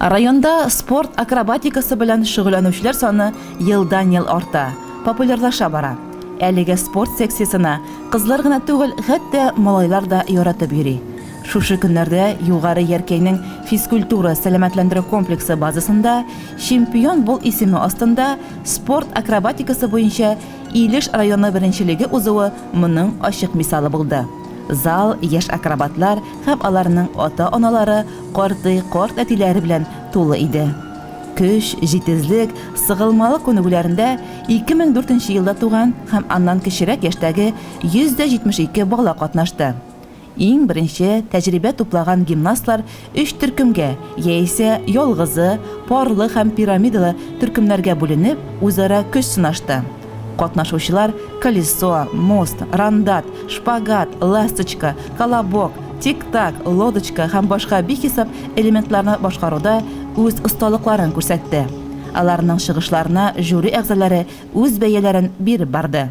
Районда спорт акробатикасы белән шөгыльләнүчеләр саны елдан-ел арта, популярлаша бара. Әлеге спорт секциясенә кызлар гына түгел, хәтта малайлар да яратып йөри. Шушы көннәрдә Югары Яркәйнең физкультура-сәламәтләндерү комплексы базасында Чемпион бул исеме астында спорт акробатикасы буенча Илеш районы беренчелеге узуы моның ачык мисалы булды. Зал яшь акробатлар һәм аларның ата-аналары, картый, карт әтиләре белән тулы иде. Көч, җитезлек, сыгылмалык күнегүләрендә 2004 нче елда туган һәм аннан кечерәк яшьтәге 172 бала катнашты. Иң беренче тәҗрибә туплаган гимнастлар өч төркемгә, яисә ялгызы, парлы һәм пирамидалы төркемнәргә бүленеп, үзара көч сынашты. Катнашучылар колесо, мост, рандат, шпагат, ласточка, колобок, тик-так, лодочка һәм башка бихисап элементларны башкаруда үз осталыкларын күрсәтте. Аларның чыгышларына жюри әгъзалары үз бәяләрен биреп барды.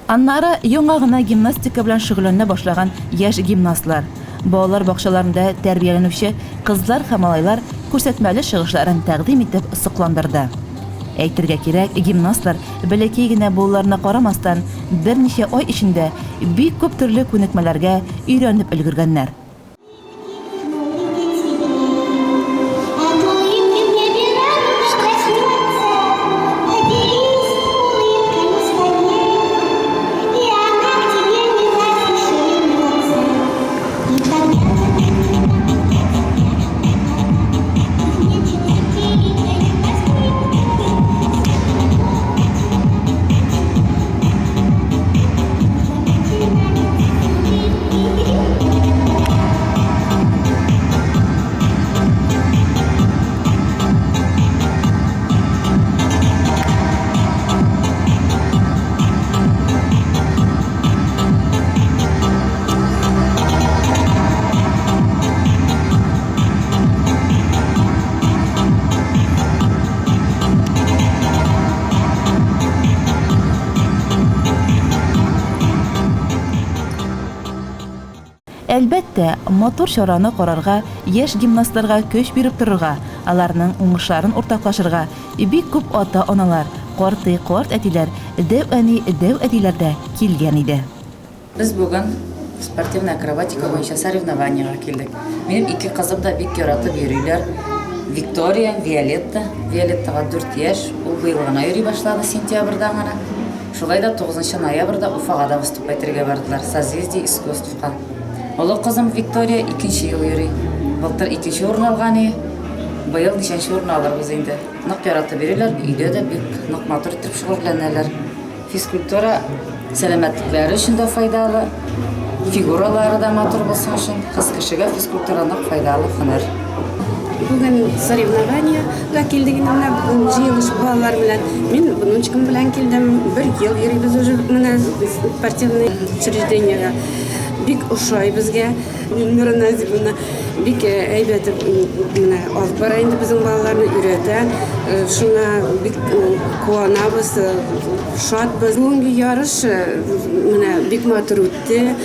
Аннары яңа гына гимнастика белән шөгыльләнә башлаган яшь гимнастлар, балалар бакчаларында тәрбияләнүче кызлар һәм малайлар күрсәтмәле чыгышларын тәкъдим итеп сокландырды. Әйтергә кирәк, гимнастлар, бәләкәй генә булуларына карамастан, берничә ай эчендә бик күп төрле күнекмәләргә өйрәнеп өлгергәннәр. Әлбәттә, матур чараны карарга, яшь гимнастларга көч биреп торырга, аларның уңышларын уртаклашырга бик күп ата-аналар, картый-карт әтиләр, дәү әни-дәү әтиләр дә килгән иде. Без бүген спортивная акробатика буенча соревнованиегә килдек. Минем ике кызым да бик яратып йөриләр. Виктория, Виолетта. Виолеттага 4 яшь, ул быел гына йөри башлады, сентябрьдә гына. Шулай да 9 ноябрьдә Уфага да выступать итәргә бардылар, Созвездие искусствка. Олы кызым Виктория икенче ел йөри. Былтыр икенче урын алган иде. Быел ничәнче урын алырбыз инде. Нык яратып йөриләр, өйдә дә бик нык матур итеп шөгыльләнәләр. Физкультура сәламәтлекләре өчен дә файдалы, фигуралары да матур булсын өчен кыз кешегә физкультура нык файдалы һөнәр. Бүген соревнованиегә килдек инде менә бүген җыелыш балалар белән. Мин внучкам белән килдем. Бер ел йөрибез уже менә спортивный учреждениегә. Бик ошай безгә. Эльмира Назимовна бик әйбәт менә алып бара инде безнең балаларны өйрәтә. Шуңа бик куанабыз, шатбыз. Бүгенге ярыш менә бик матур үтте.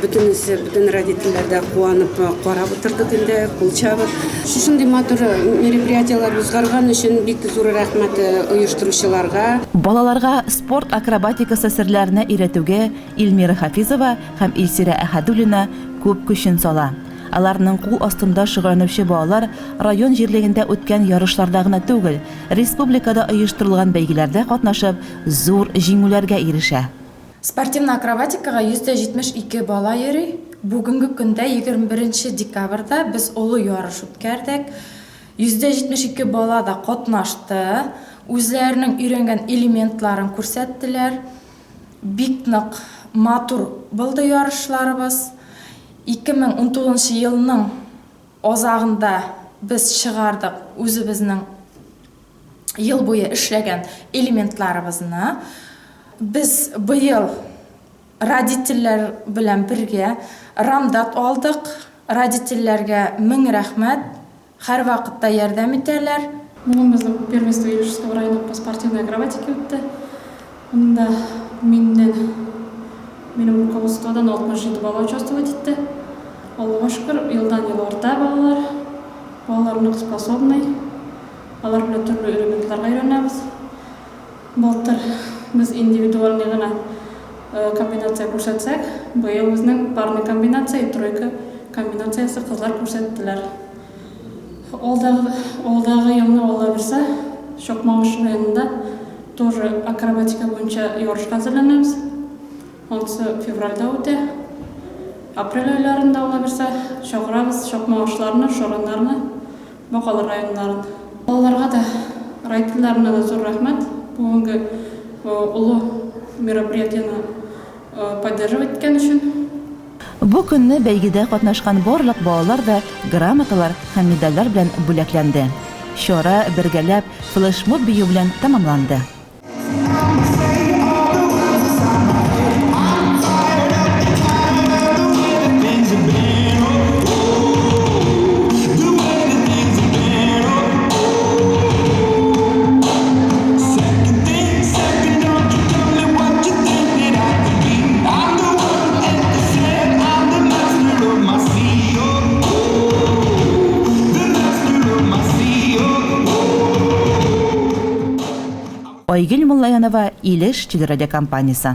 Бөтенесе, бөтен родительләр дә куанып карап утырдык инде, кул чабып. Шушындый матур мероприятиеләр узгарган өчен бик зур рәхмәт оештыручыларга. Балаларга спорт акробатикасы серләренә өйрәтүгә Илмира Хафизова һәм Илсирә Әхәдуллина күп көчен сала. Аларның кул астында шөгыльләнүче балалар район җирлегендә үткән ярышларда гына түгел, республикада оештырылган бәйгеләрдә катнашып, зур җиңүләргә ирешә. Спортивный акробатикага 172 бала йөри. Бүгенге көндә, 21 нче декабрьдә без олы ярыш үткәрдек. 172 бала да катнашты, үзләренең өйрәнгән элементларын күрсәттеләр. Бик нык матур булды ярышларыбыз. 2019 нчы елның азагында без чыгардык үзебезнең ел буе эшләгән элементларыбызны. Без быел родительләр белән бергә рамдат алдык. Родительләргә мең рәхмәт. Һәрвакытта ярдәм итәләр. Бүген безнең первенство Илешского района по спортивной акробатике үтте. Монда миннән, минем руководстводан 67 бала участвовать итте. Аллага шөкер, елдан-ел арта балалар. Балалар нык способный. Алар белән төрле элементларга өйрәнәбез. Былтыр без индивидуальный гына комбинация күрсәтсәк, быел безнең парный комбинация и тройка комбинациясе кызлар күрсәттеләр. Алдагы, алдагы елны Алла бирсә, Чакмагыш районында тоже акробатика буенча ярышка әзерләнәбез. Анысы февральдә үтә. Апрель айларында, Алла бирсә, чакырабыз чакмагышларны, шораннарны. Бакалы районнарын. Балаларга да, родительләренә дә зур рәхмәт, бүгенге олы мероприятиене поддерживать иткән өчен. Бу көнне бәйгедә катнашкан барлык балалар да грамоталар һәм медальләр белән бүләкләнде. Чара бергәләп флешмоб бию белән тәмамланды. Айгөл Муллаянова, Илеш телерадиокомпаниясе.